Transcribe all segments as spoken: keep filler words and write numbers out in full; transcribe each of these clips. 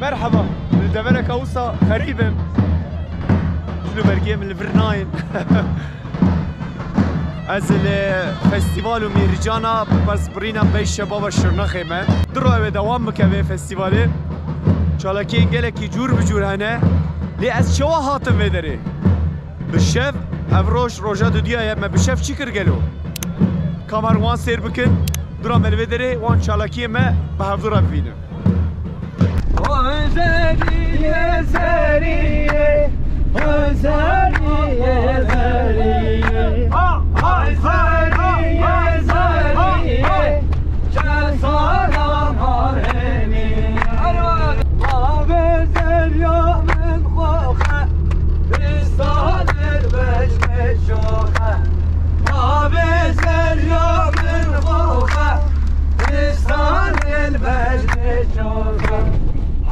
Merheba, li devereke wisa xerîb im. Jin û bergiyê min li vir nayên. Ez li festîval û mêricana bi pirsbirîna Beyşebaba Şirnexê me. Du roja wê dewam bike vê festîvalê. Çalakiyên gelekî cûr bi cûr hene. Lê ez çawa hatim vê derê? Bi şev, ev roj, roja dudiya ye, me bi şev çi kir gelo? Kamera wan sêr bikin, dura me li vê derê wan çalakiyê me bi hevdu re bibînin. Oy zeriyê, zeriyê, oy zeriyê, zeriyê. Ay zeriyê, zeriyê. Çe sala marênî. Bavê zerya min xwexe, pistanên bejnê şoxe. Bavê zerya min xwexe, pistanên bejnê şoxe.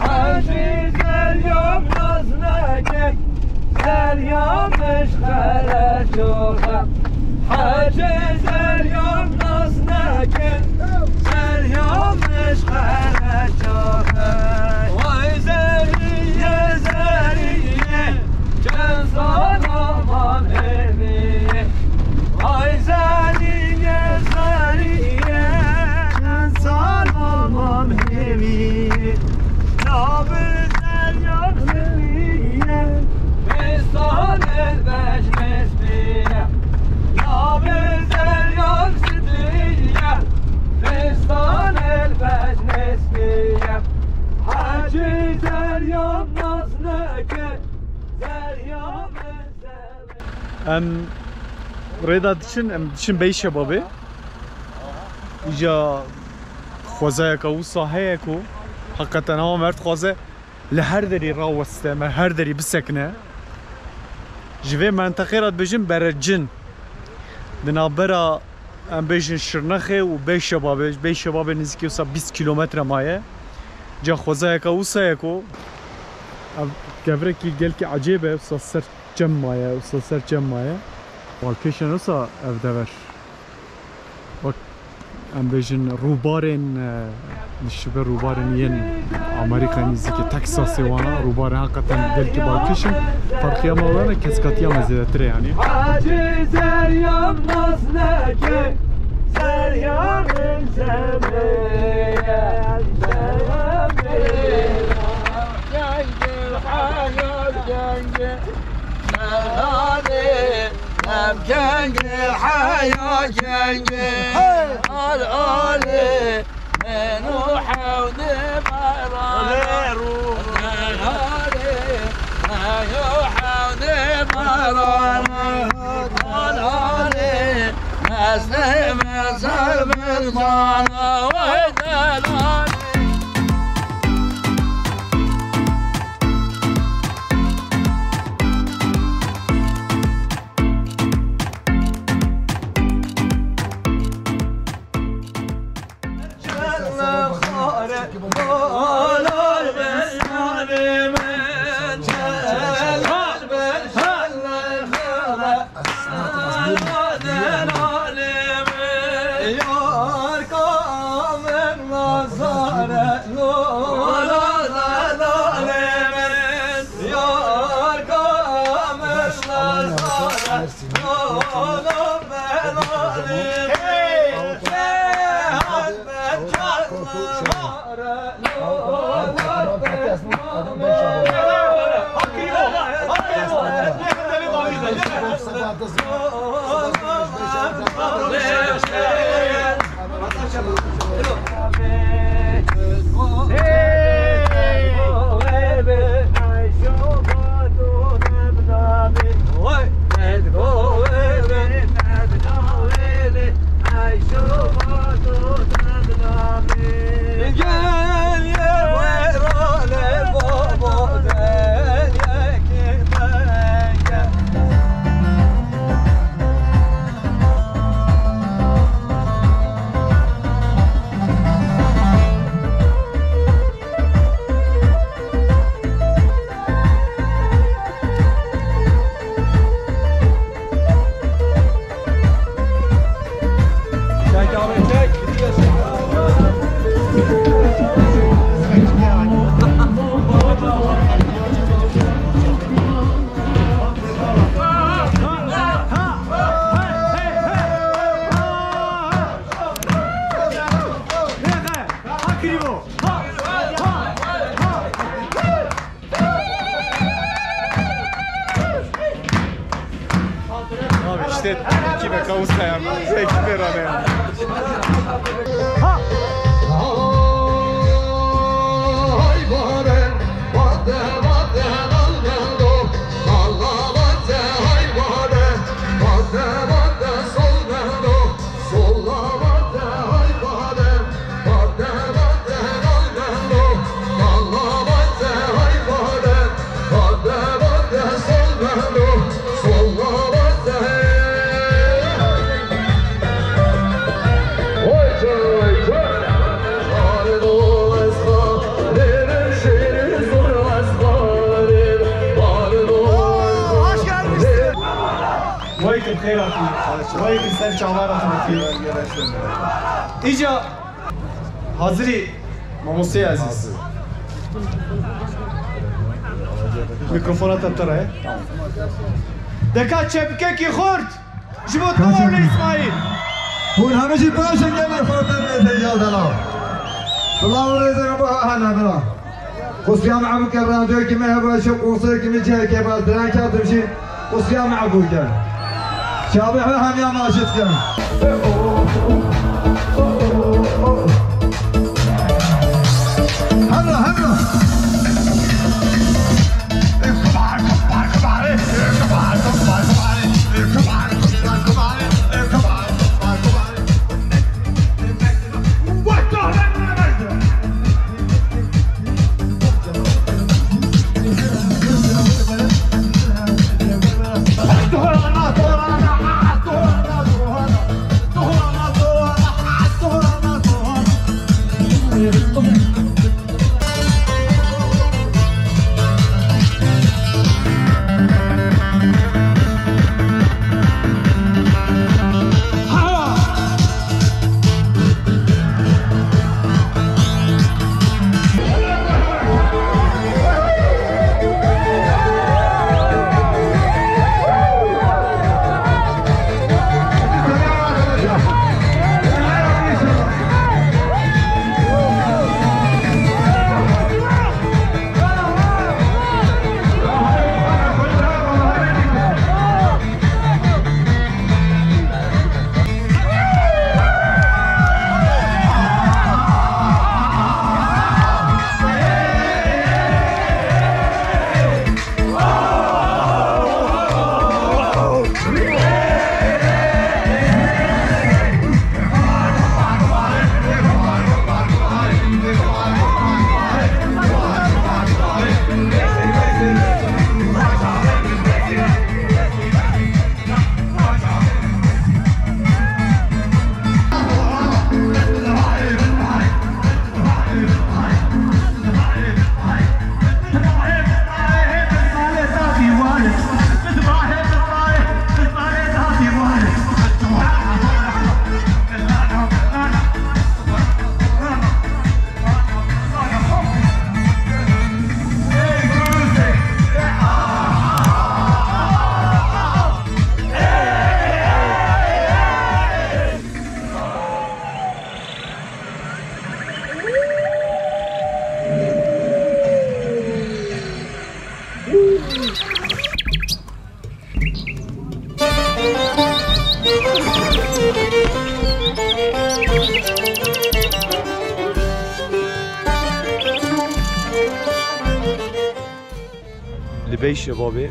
Hecî zerya naz neke, zerya min ji xere şoxe. Hecî zerya naz neke, zerya min ji xere şoxe. Vay zeriyê, zeriyê, çend sala man hêviyê. Ay zeriyê, zeriyê, çend sala man hêviyê. Navê zerya min hêviyê, pistanên bejnê spiye. Navê zerya min hêviyê, pistanên bejnê spiye. Hecî zerya naz neke, zerya min Em rêda diçin, em diçin Beyşebabê. Îca xwezayeke wisa heye ku heqeten ava merd dixwaze li her derî raweste, me her derî bisekine. Ji vê menteqê re dibêjin Berecin. Di navbera, em bêjin, Şirnexê û Beyşebabê. Beyşebabê nizîkî wisa bîst kîlometre maye. Ca xwezayeke wisa ye ku ev kevirekî gelkî ecêb e, wisa ser çem maye, wisa ser çem maye. Balkêşan wisa ev dever. Wek em bêjin rûbarên, e, dişibe rûbarên yên Amerîka nîzîkî Texasê wana, rûbarên heqeten gelkî balkêş in. Ferqiya me wana keskatiya me zêdetir e yanî. Hacî zeryan nas neke, zeryanên zemê, zemê. Cengê heyat cengê. Melalê, em kengê heya kengê. Al alê, min û hewdê baran. Melalê, min û hewdê baran. Al alê, mestê me ser min mana. Wey delalê. Ekîbeka wisa ya me. Ekîbê rane ya. Hoş gelmişsin. Vay ki xeyr hatî. Vay ki ser çavar hatî. Îca hazirî. Mamosteyê ezîz. Mikrofona te tire ye. Deka çepkekî xurt ji bo te oğlu Îsmaîl. Hûn hemî jî baş in, gelek xortên mêzê ya dela. Silav û rêzê min bo hene bira. Xusiya me hebû ke radyoyekî me hebû, ez şew konserekî min cihekê ba direng ketim jî. Xusiya me hebû ke. Çavê xwe hemiya naşit ke. Hemra, hemra. Li Bey Şebabê,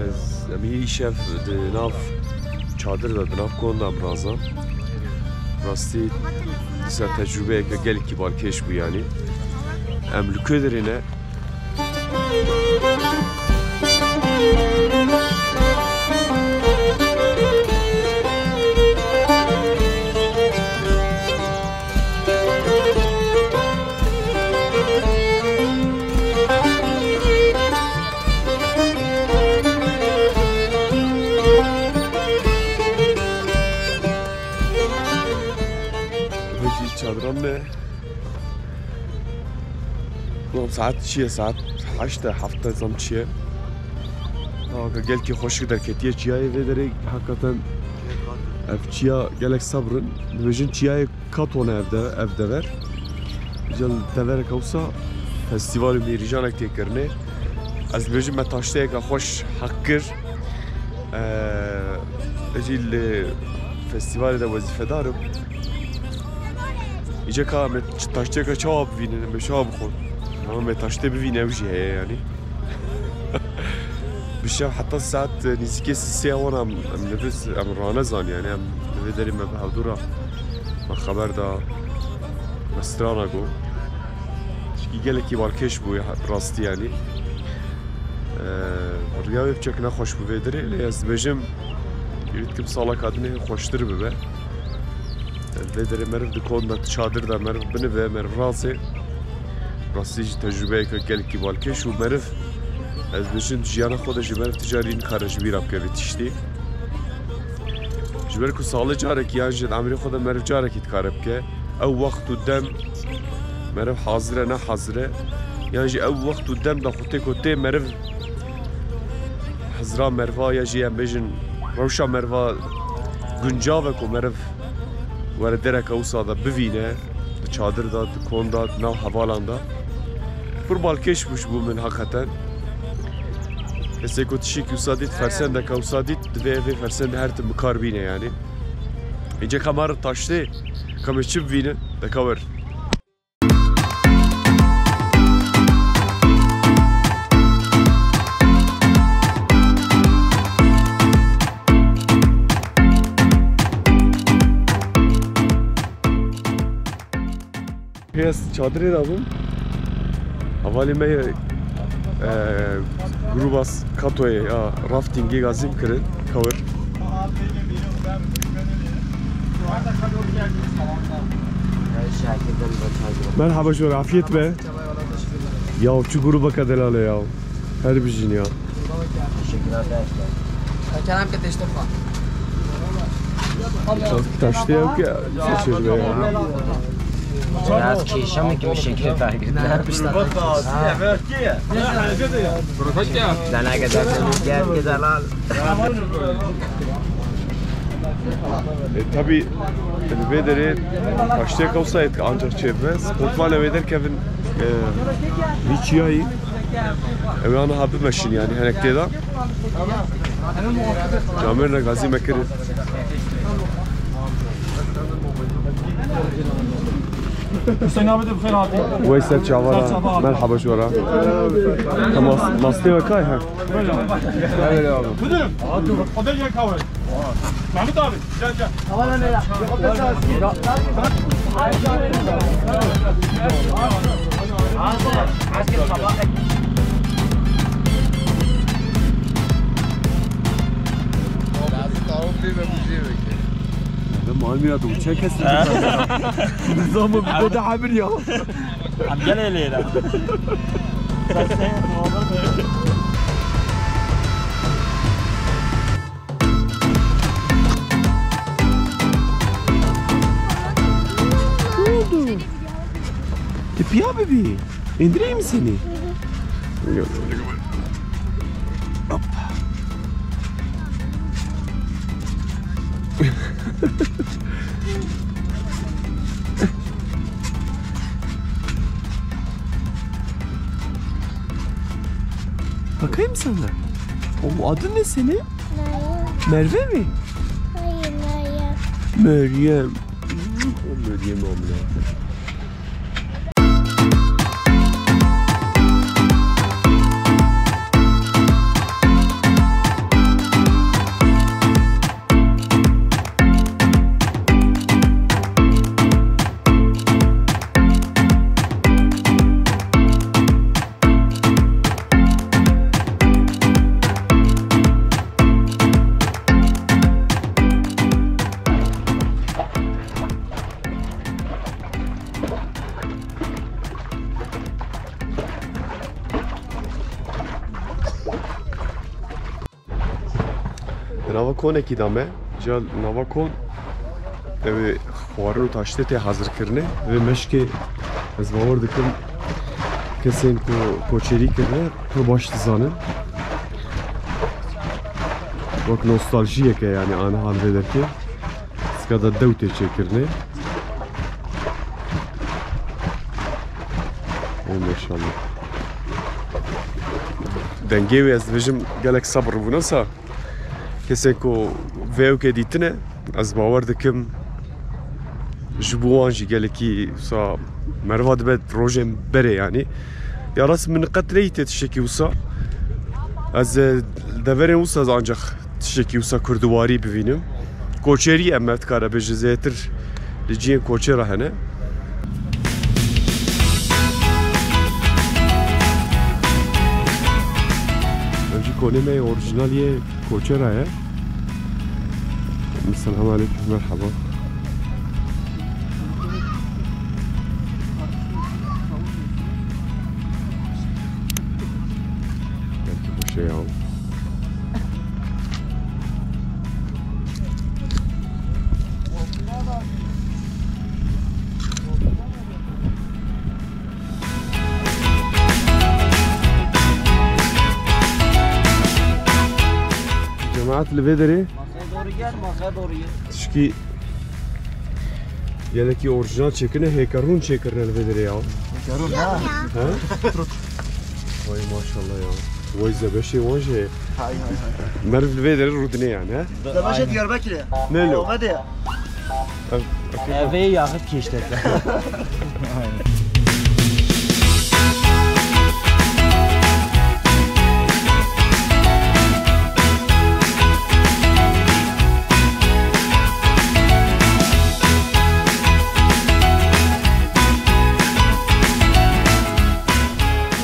ez, em yê îşev di nav çadir de, di nav kon de em razan. Rastî, dîsa tecrûbeyeke gelekî balkêş bû, yanî. Em li ku derê ne? Vêjî çadiran me. Ulan saet çi ye? Saet heşt e, heft e, zam çi ye? Haka gelkî xweşik derketiye çiyayê vê derê. Hakikaten ev çiya gelek sabr in. Dibêjin çiyayê Kato ne ev de, ev dever. Îca li devereke wisa festîval û mêrîjanek tê kirinê. Ez dibêjim me taşteyeke xweş heq kir. Ee, ez jî li festîvalê de wezîfedar im. Îca ka me ç-, taştiyeke çawa bivînin, me çawa bixwin? Ama me taştê bivîne ew jî heye yani. Bi şev heta saet nîzîkê sisê wan em, em niviz, em rane zan yani, em li vê derê me bi hevdû re me xeber da, me strana got. Tişkî gelekî balkêş bû ya, rastî yani. Ee, riya wê piçek nexweş bû vê derê, lê ez dibêjim, hêvî dikim saleka dinê xweştir bibe. Vê derê meriv di kon de, di çadir de meriv binive, meriv razê. Rastî jî tecrûbeyeke gelekî balkêş û meriv, ez dibêjim, di jiyana xwe de jî meriv ti carî nikare ji bîra bike vê tiştî. Ji ber ku salê carekî yan jî di emrê xwe de meriv carekî dikare bike. Ew wext û dem meriv hazir e, ne hazir e. Yan jî ew wext û dem de xwe tê ku tê meriv hizra meriva ya jî em bêjin rewşa meriva guncav e ku meriv were dereke wisa de bivîne, di çadir de, di kon de, di nav hevalan de. Pir balkêş bû ji bo min heqeten. Kesê ku tiştî wisa dît, fersendeke wisa dît, divê vê fersendê her tim bi kar bîne yani. Îca ka meriv taştê, ka me çi bivînin, deka wer. Pê ez çadirê de bûm. Hevalê me yê, e, gruba s-, Katoyê ya raftingê gazî kirin, kawir. Merhaba, ji we re afiyet be. Ya çi grubeke delal e ya. Her bijîn ya. Teşekkür ederim. Kerem ke teşte xwe. Taştê ew ke seçir be ya. Biraz kêşe mi ki şekil vergi? Ne, pişta. Denege de gel ki delal. E, tabii, li vê derê taştê ew sayê dike ancak çêbibe. Sportvanê wê derkevin, e, vî çiyayî. Ew aniha bimeşin yani, hinek tê de. Camêrine gazî me kirin. Hüseyin abi de bixêr hatî. Weysel Çavara, merhaba ji we re. Ka mas-, mastê we kay he? Müdürüm, o da gel kahve. Mahmut abi, gel, gel. Mal mira tu çek kesin. Nizam mı? Bu da habir ya. Em gelê lêre. Ne oldu? Tepeye mi bir? İndireyim mi seni? Yok. Hop. Bakayım sana. O adın ne senin? Meryem. Merve mi? Hayır, Meryem. Meryem. O Meryem abla. Di nava konekî de me, ca nava kon, ew ê xwarin û taştê tê hazirkirinê. Vê meşkê ez bawer dikim kesên ku koçerî kirine pir baş dizanin. Wek nostaljiyeke yani aniha li vê derkê. Sika de dew tê çêkirinê. Ey maşallah. Dengê wê ez dibêjim gelek sebir bû, nesa. Kesên ku vê ewkê dîtine, ez bawer dikim, ji bo wan jî gelekî wisa meriva dibe rojên berê, yanî. Ya rast min qet neyîtiye tiştekî wisa. Ez, e, deverên wisa ez ancak tiştekî wisa kurdiwarî bivînim. Koçerî em, me dikare bêje zêtir li cihên koçera hene. Ev jî konê me yê orîjinal yê koçera ye. Selamun aleyküm, merhaba. Belki bu şey al. Cemaat li vê derê. Masaya doğru gel, masaya doğru gel. Tişkî gelekî orîjinal çêkirine, hêkerhûn çêkirine li vê derê ya. Hêkerhûn, ha? Ha? Vay maşallah ya. Vay zebeşê wan jî. Hay, hay, hay. Meriv li vê derê rûdinê yani, he? Zebeşê Diyarbekirê. Ne lo? Amedê. Ev, ev. Evê yaxit kêşteke.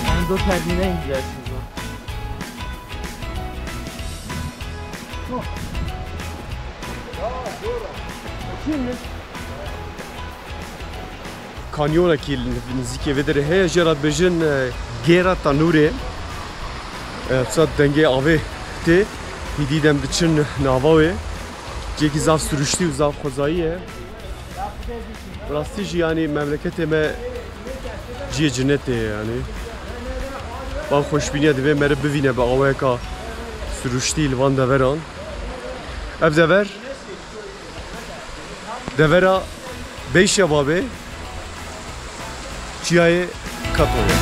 Yani do termine ineceğiz. Kanyonekî li nizîkê vê derê heye, jê re dibêjin, e, Gêra Tanûrê. E, wisa dengê avê tê, hîdî dem diçin nava wê. Cihekî zaf siruştî û zaf xwezayî ye. Rastî jî, yanî, memleketê me cihê cinetê ye, yanî. Van xweşbîniya divê meriv bivîne bi awayeka siruştî li van deveran. Ev dever, devera Beyşebabê, Çiyayê Katoyê.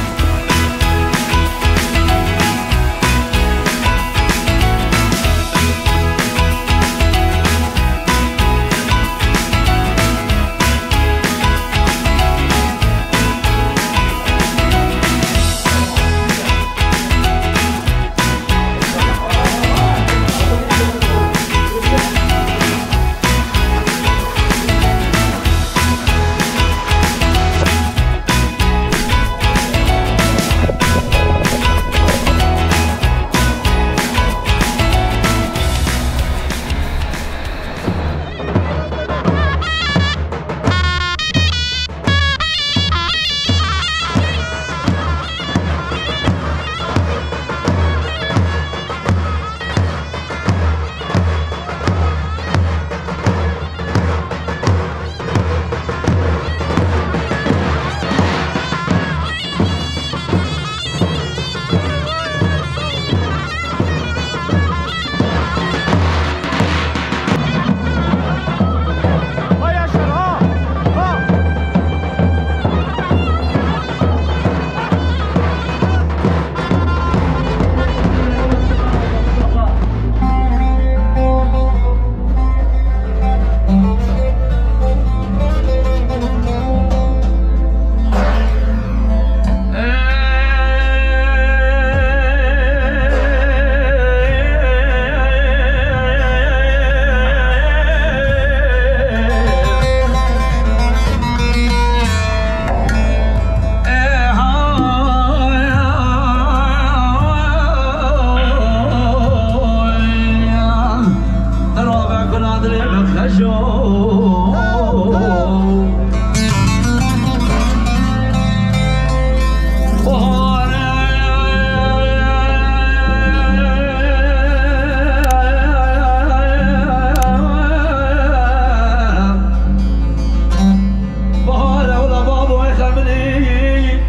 Bahar ewla babo ê xemilî,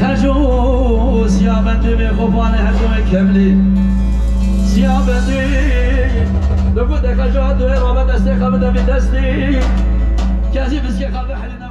xeco siya bendê mê xopane her cemê kemlî. Siya bendê, li ku te xeco hatu ê rabe destê xemil de bî destî. Kesî biskê xemil helî